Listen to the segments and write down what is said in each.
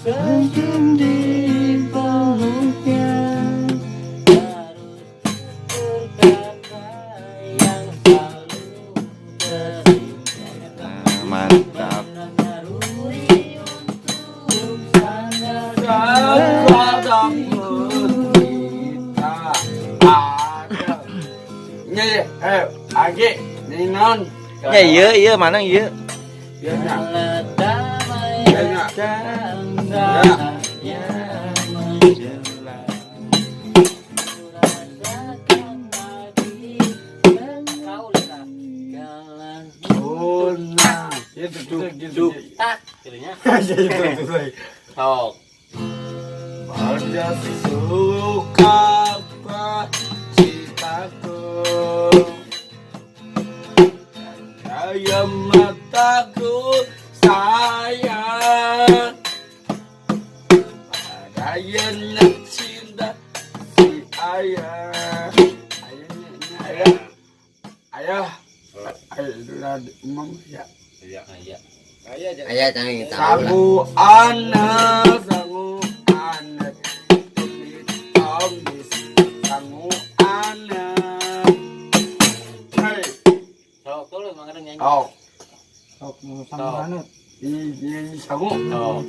Senyum di peluknya. Berkata yang selalu tersinta. Nah, mantap. Naruri untuk sandar. Kepadamu kita ada. Ini, Agi, Ninon. Ya iya iya mana iya. Iya, nya. Damai Iya, nya. datang saatnya menjelang. Rasakan lagi kau kalah. Oh, nah. Itu, itu, gitu. Tak. Ya, itu, itu. Sok. Pada suka cintaku, cahaya mataku sayang, padanya cinta si ayah. Ayah, ayah, ayah, ayah, mam ya. Ayah. Aya canggih tahu lah. Sangu anak, sangu anak, tomis, sangu anak. Hei, Sok tuh mang nyanyi. oh, Sok nu sangu haneut. ini sangu,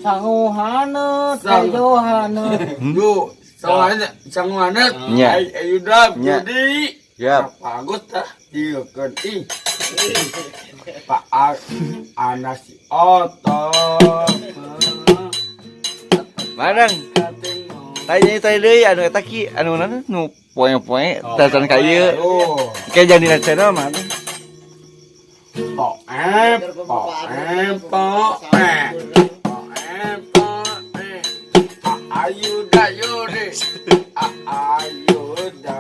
Sangu haneut, Sangu. ayo haneut. Yu, sangu anak, sangu anak. Nya. Ayo dah, Nya. jadi. Siap. Bagus dah, dia kan ih. Pak anak si Otto. Madang. Tanya tanya deui anu eta ki anu naon nu poe-poe tacan ka ieu. Oh. Kayak jadi channel mah. Po eh po eh po eh po eh po eh ayu da yu de ayu da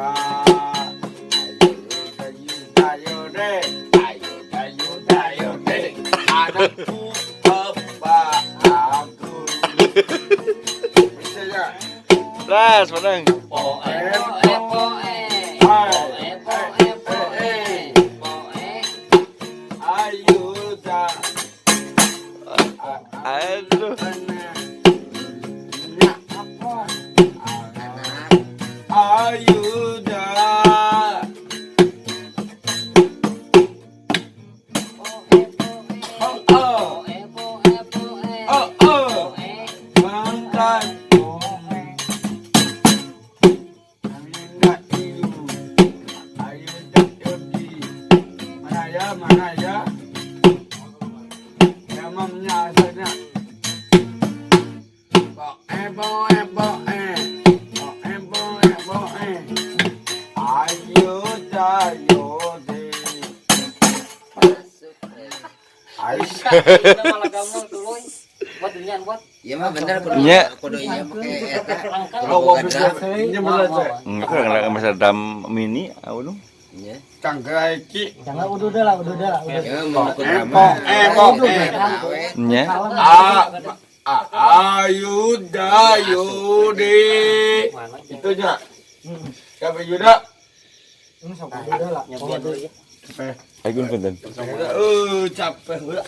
ayu da yu da yu de ayu da yu da yu de anakku apa aku bisa ya. Ras, Madang. Po eh po eh po po eh eh po eh po eh. Ayu da. Aduh. Ayuda. Oh oh Po eh po eh po eh. oh oh Po eh. Mantan. Ayuda iu. Ayuda yodi. Mana ya, mana ya? Ya mamnya asalnya. Bo eh bo eh bo eh. Bo eh bo eh bo eh. Ayuda yodi. Aisyah. Malah kamu tuluy. Buat dunian buat. Iya mah bener kudu Nya. kudu iya make eta. Kudu Oh, boga drum. ini bener saya. Enggak enggak masa drum mini anu. Nya. Cangkai ki. Jangan udah lah, udah lah, udah. Ya mau ku drum. Po eh po eh. Awe. Nya. A a Ayuda Yudi. Itu nya. Siapa Yuda? Ini sok udah lah. Nyobian dulu ya. Capek. Agun punten. Capek udah.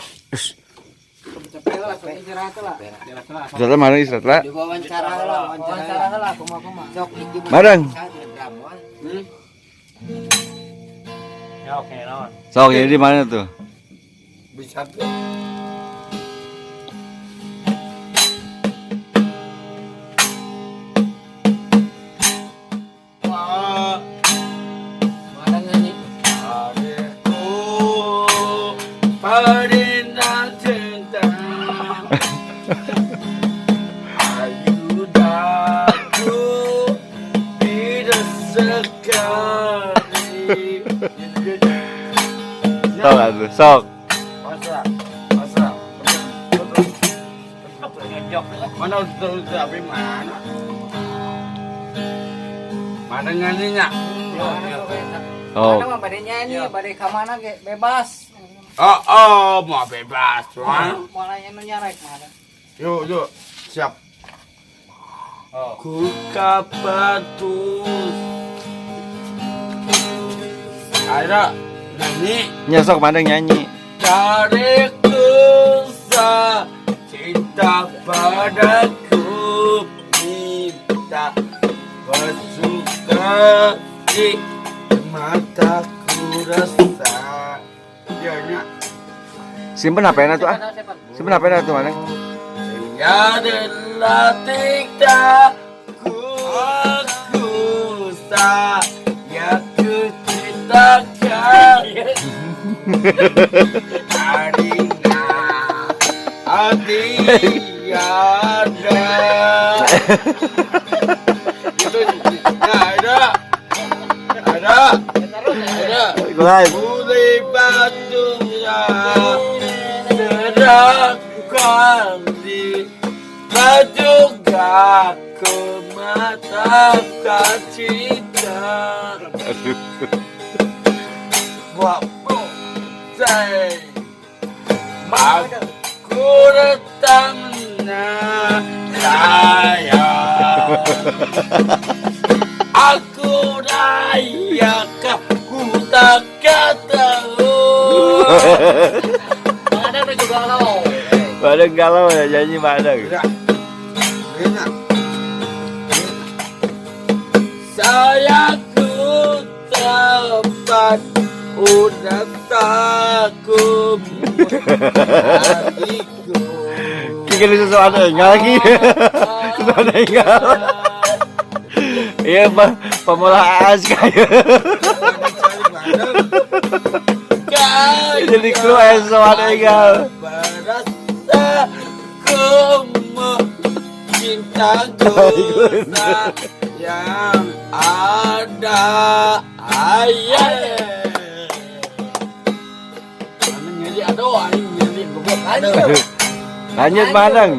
Capek lah, sok istirahat lah. Istirahat mana istirahat lah. Di wawancara lah, Wawancara wawancara. lah, kumaha-kumaha. Sok hiji Madang. drum wah. Hmm? Ya oke naon. Sok jadi di mana tuh? Bisa tuh. Wah, Madang nyanyi. adikku perintah cinta. Ayudaku tidak sekali. Sok atuh, sok. Masa, masa. Ngejok. Mana udah tapi mana? Mana nyanyinya? Oh. Mana mah bade nyanyi, bade ka mana ge bebas. Oh, oh, mau bebas, wah. Mulai anu nyarek mah. Yuk, yuk, siap. Oh. Ku kapatus. Ayo, nyanyi. Nya sok Madang nyanyi. Cari cinta padaku. Di mataku rasa. Ya nya. Simpen HP-na tuh ah. Simpen HP-na tuh mana? Ya detik ku aku saya ku ceritakan Arina Adiada itu nah ada ada Kumaha? Mulai batunya serahkan di juga ke mata cinta. Gua say aku datangnya sayang. Aku raya ku tak tahu. Ada udah juga galau. Badeng galau ya nyanyi badeng. Sayangku tempat udah takut hatiku. Kiki ini sesuatu enggak lagi. Sesuatu enggak. Iya, Pak, pemula kayak. Jadi keluar sesuatu enggak. Berasa ku cintaku yang ada ayah. Mana nyari aduh aing nyari goblok aduh. Lanjut badeng.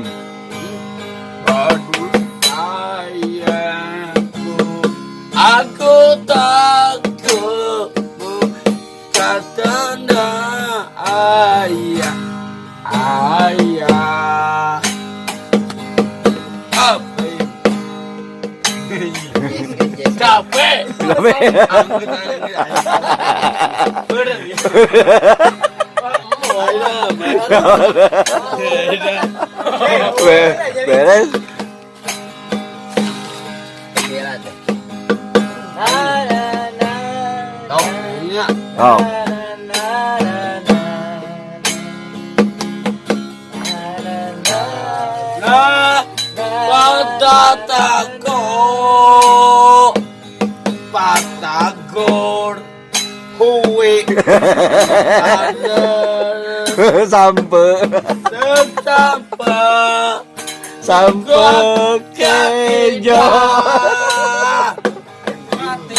Bagus sayangku, aku takut katanya ayah, ayah. Apa ini? Capek. Capek. Bener ya. Ayah, Beres. Kira teh. Na na na. Tau, iya. Oh. Na na na. Na na Nah, Patatago Patagor Huwi Sampe. Sampai Sampe kejo. Mati.